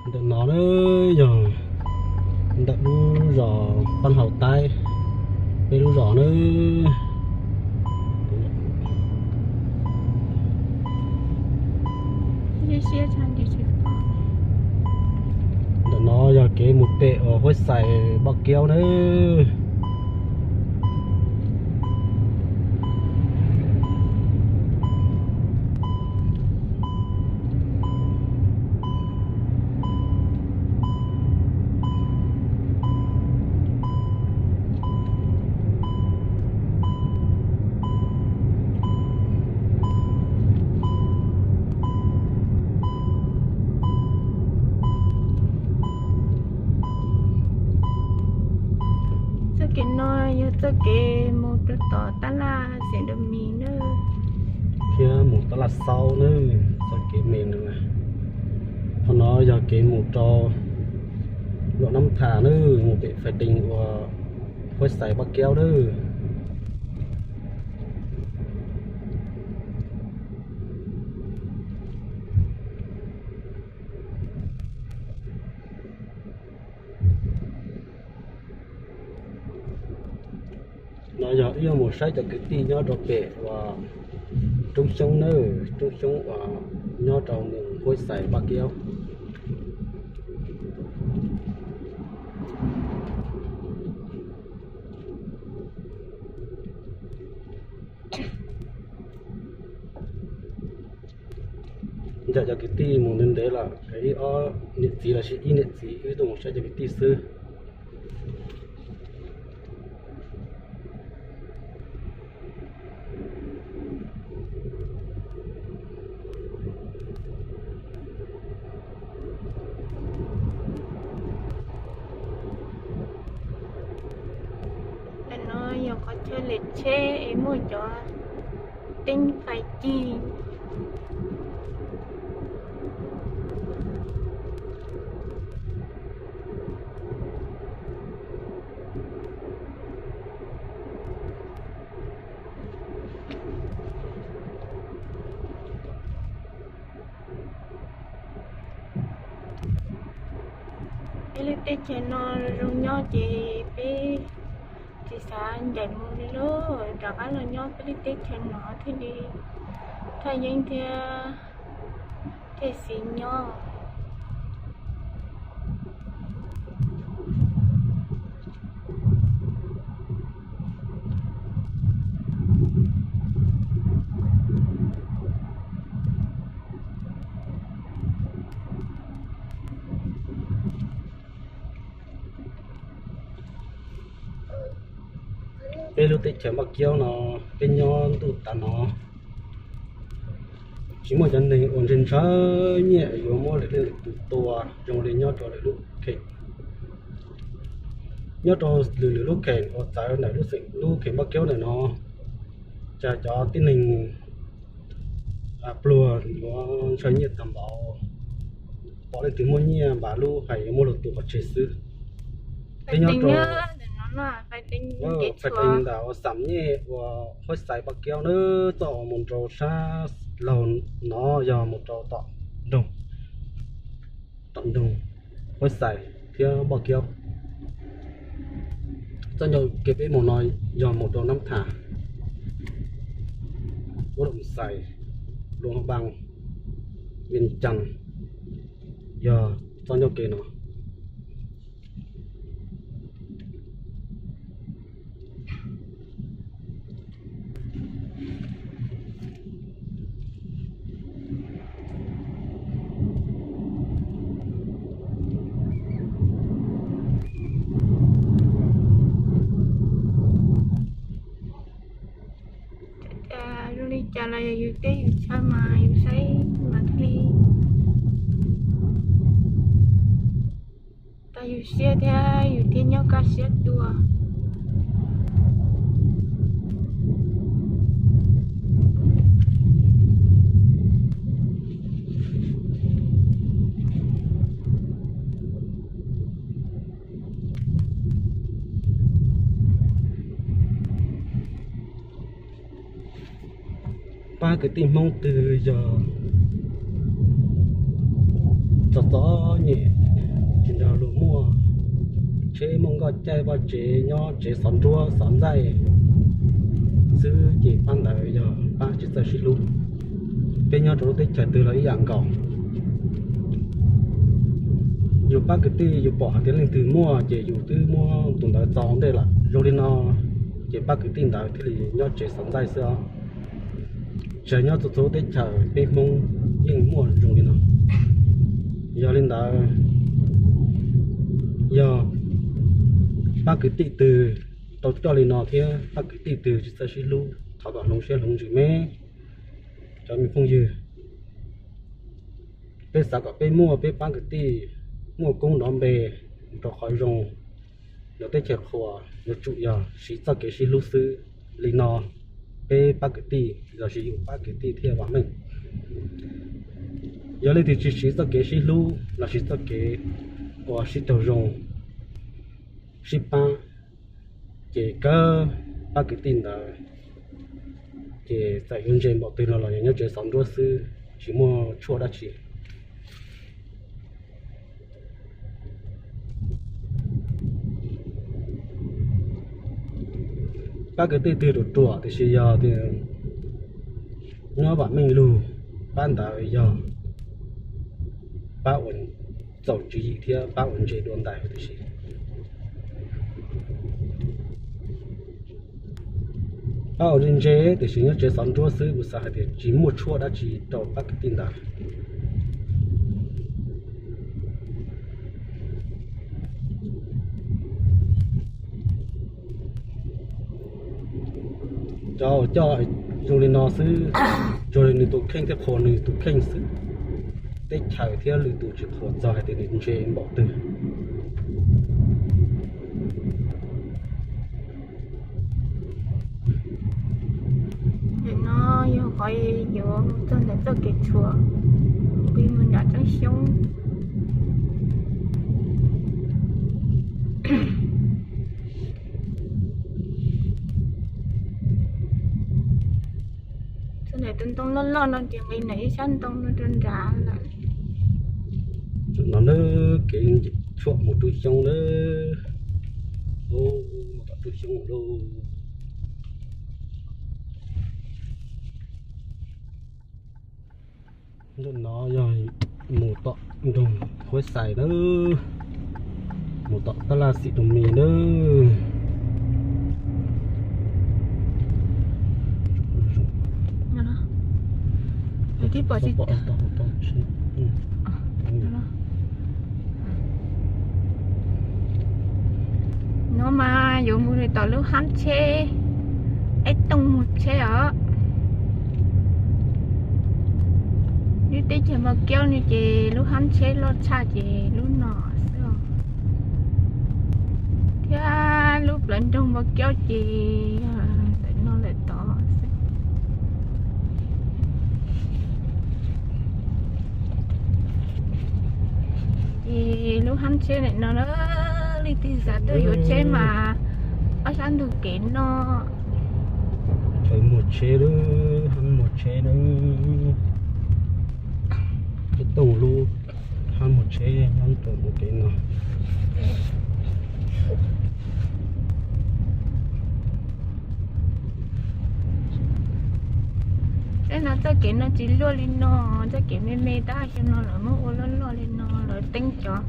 Ntawm no na yog ntawm lub zos Paj Hau Taib, peb lub zos na. Ntawm no yog kev mus pem uas Huab Xais Npaj Kiaub na. Txoj kev no yog txoj kev mus rau tom tab laj Xeem Dam Mis na, thiab mus tab laj Xaub na. Txoj kev me no, qhov no yog kev mus rau Luam Nab Tham na, mus pem Fais Dees uas Huab Xais Npaj Kiaub na. No yog ib yuav mus saib cov kwv tij nyob rau pem uas Roob Xyoob na, Roob Xyoob uas nyob rau mus Huab Xais Npaj Kiaub. Ntawm cov kwv tij mus ntev ntev lawm, ib ob niam txiv los sis ib niam txiv wb tuaj mus saib cov kwv tij xwb. Ntawm no yog qhov chaw lem tsheb es muaj cov teeb fais cig. Peb lub teb chaws no zoo nyob ces peb tsis xav ncaim mus li lauj, rov qab los nyob peb lub teb chaws no thiaj li thaj yeeb thiab thiaj xis nyob. Peb lub teb chaws Npaj Kiaub no, peb nyob ntuj tas no, tsis muaj cov neeg uas ntshaw ntshaw nyiaj yuav muab lwm leej lwm tus tua zoo li nyob rau lwm lub kheem. Nyob rau lwm lwm lub kheem uas txawv ntawm lub xeem, lub kheem Npaj Kiaub ntawm no, cas cov tib neeg pluag yuav ntshaw nyiaj tag npaum, pom leej twg muaj nyiaj npam lub hais yuav muab luag tua pov tseg xwb. Peb nyob rau Fais Dees ntawm uas xam nyej uas Huab Xais Npaj Kiaub na, txoj uas mus rau sab laug no yog mus rau tom nroog, tom nroog Huab Xais thiab Npaj Kiaub. Txoj ncauj kev peb mus no yog mus rau Nab Tham, Ub Doo Xais, Luam Npaj, Vias Cas, yog txoj ncauj kev no. Zoo li cas los yog yus teb yus chaw mas yus saib mas thiaj li tau yus siab thiab yus thiaj nyob kaj siab dua. Pab kwv tij Hmoob twg yog Txom txom nyem, tsis nrog luag muaj, tsheb muaj nkoj caij, vaj tsev nyob tsev xov nruab xov ntxaij xwb ces pab ntawd yog pab tsis txawj sib hlub. Peb nyob rau lub teb chaws twg los ib yam nkaus. Yus pab kwv tij yus pom hais tias leej twg muaj ces yus twb muab tus ntawd txo ntej lawm. Zoo li no ces pab kwv tij ntawd thiaj li nyob tsev xov ntxaij xwb os. Tsis hais nyob txhua txhua lub teb chaws peb Hmoob yeej muaj zoo li no. Yog li ntawd, yog pab kwv tij twg tau coj li no thiab pab kwv tij twg tsis txawj sib hlub, thov kom hloov siab hloov ntsws me cov me phooj ywg. Peb xav kom peb muaj peb pab kwv tij muaj koob nrov npe mus rau qhov zoo, lawv teb chaws qhuas yuav tsum yog siv txoj kev sib hlub xwb. Li no peb pab kwv tij los sis yus pab kwv tij thiaj vam meej. Yog leej twg tsis siv txoj kev sib hlub los sis txoj kev uas sib raug zoo, sib pab, ces kawg pab kwv tij ntawd ces txawm yuav ntse npaum twg no los yog nyob tsev xov nruab xwb, tsis muaj tshuaj dab tsi. Pab kwv tij twg ruam ruam tiam sis yog tias nyob vam meej lug, pab ntawd yog pab uas txaus tswv yim thiab pab uas ntse dua ntais huv tib si. Pab uas ntse ntse tiam sis nyob tsev xov nruab xwb, kuv xav hais tias tsis muaj tshuaj dab tsi rau pab kwv tij ntawd. Cov uas coj zoo li no xwb, zoo li nws tus kheej thiaj qhuas nws tus kheej xwb. Teb chaws thiab lwm tus tsis qhuas txog hais tias nws ntse npaum twg. Nim no yog qhov yuav mus txog ntawm txoj kev tshuam, kuv mus nram Tseeb Xyoob. Txog ntawm tus ntoo loj loj no ces nqis ntawm ib sab ntoo no rau nrad lawm. No na, kev tshuam mus rau xyoob lawm. Mus tom rau xyoob lawm. Ntu no yog mus tom nroog Huab Xais na, mus tom tab laj Xim Toos Mis na. No mas yuav mus tom lub hab tsheb, ib tooj mus tsheb os. Lub teb chaws Npauj Kiaub no ces lub hab tsheb loj tshaj ces lub no xwb os. Thiab lub plawv nroog Npauj Kiaub ces ntawm no lawm tod xwb. Ces lub hab tsheb ntawm no na, leej twg xav tuaj yuav tsheb mas ob sab ntug kev no. Hab muag tsheb lawm, hab muag tsheb lawm. Ib tooj lub hab muag tsheb nyob rau ntug kev no. Tej no txoj kev no tsis luaj li no, txoj kev me me tab xyoo no lawv muab ua loj loj li no, lawv teeb cov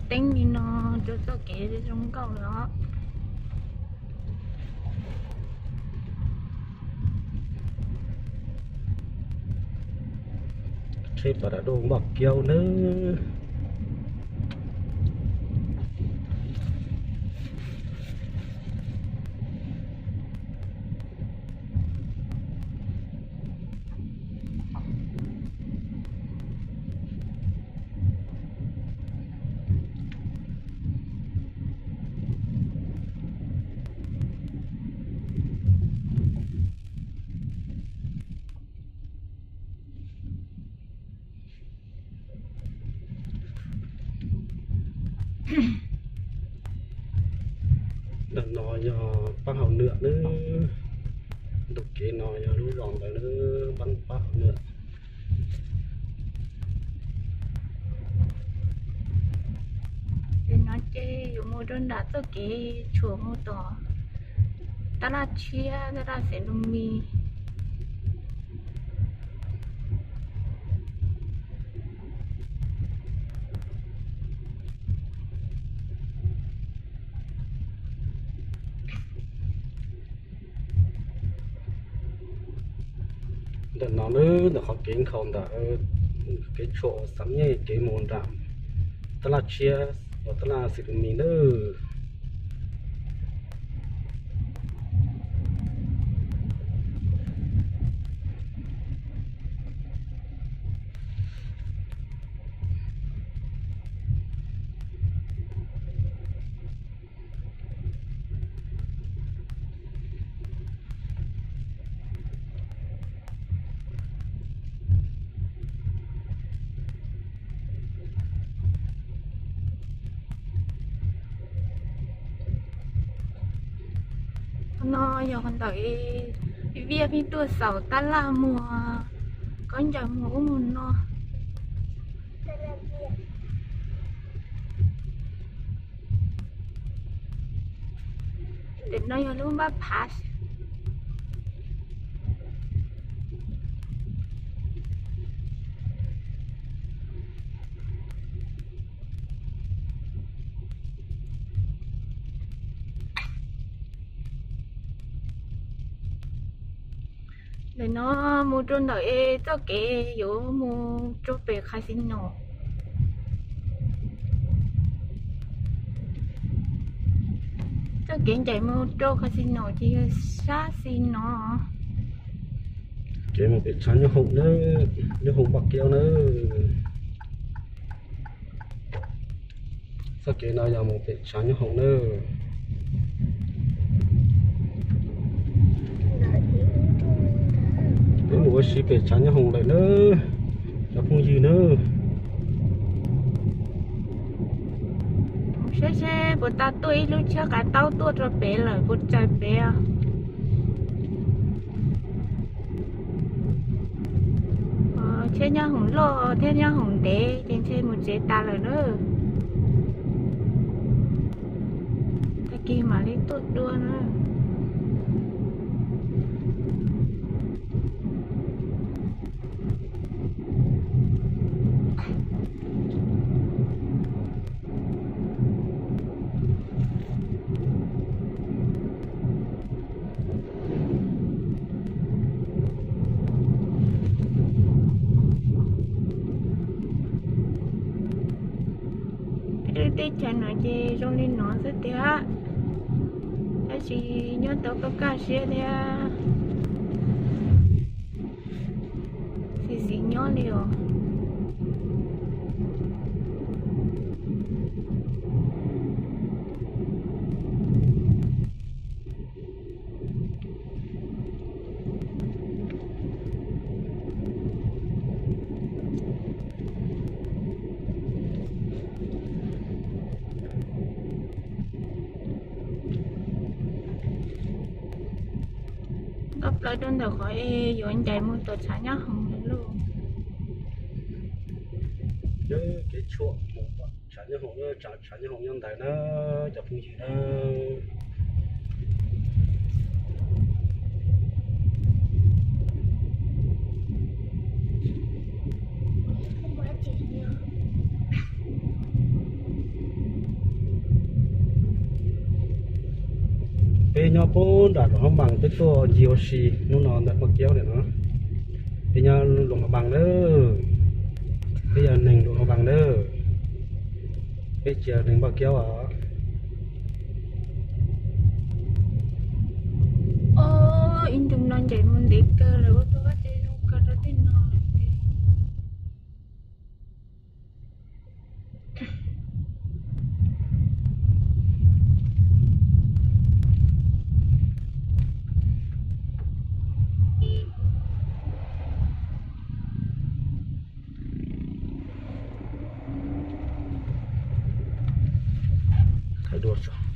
teeb li no rau txoj kev zoo nkauj lawm os. Tsheb pas das daj Npauj Kiaub nawb. Ntawm no yog pab Hauv Nwm nawb. Ntug kev no yog lub zos ntawd nawb, pab Hauv Nwm. Nram txoj kev tshuam mus tom tab laj tshiab, tab laj Xeem Lus Mis. Ntawm no lawm, ntawm qhov kev nkhaus ntawm kev tshuam uas xam nyej kev mus nram tab laj tshiab uas tab laj Xeem Lus Mis lawm. Qhov no yog qhov ntawm Viaj pheej tuaj xaus tab laj muag, khaub ncaws muag ub muag no. Ntawm no yog lub npab phav. Ntawm no mus rau ntawm es txoj kev yuav mus rau pem casino. Txoj kev ncaim mus rau casino ces yog sab xis no. Kev mus pem tshav nyob hoom na, nyob hoom Npaj Kiaub na. Txoj kev no yog mus pem tshav nyob hoom na. Peb mus ua si pem tshav nyob hoom lawm na, cov phooj ywg na. Saib seb puas tau tuaj ib lub tsheb qav taub tuaj rau pem lawm puas tsaws pem. Tsheb nyob hoom loj thiab nyob hoom ntev ces ntshe mus tsev tas lawm na. Tag kis mam li tuaj dua na. Peb lub teb chaws no ces zoo li no xwb tiag, tab sis nyob tau kaj kaj siab thiab. Xis xis nyob li os. Nkauj plaws rau ntawm qhov es yuav ncaim mus tom tshav nyob hoom lawm lauj. Kev tshuam mus tom tshav nyob hoom, tshav nyob hoom nyob ntawd na, cov phooj ywg na. Peb nyob puag nram Luam Hab Npas, peb tuaj ncig ua si hnub no ntawm Npaj Kiaub ntawm no. Peb nyob Luam Hab Npas na, peb yog neeg Luam Hab Npas na, peb tsis yog neeg Npaj Kiaub os. Ib ntus no ncaim mus ntev kawg lawm, ua tau vaj tse zoo kawg rau tej no lawm tiag. Thaij dua tso.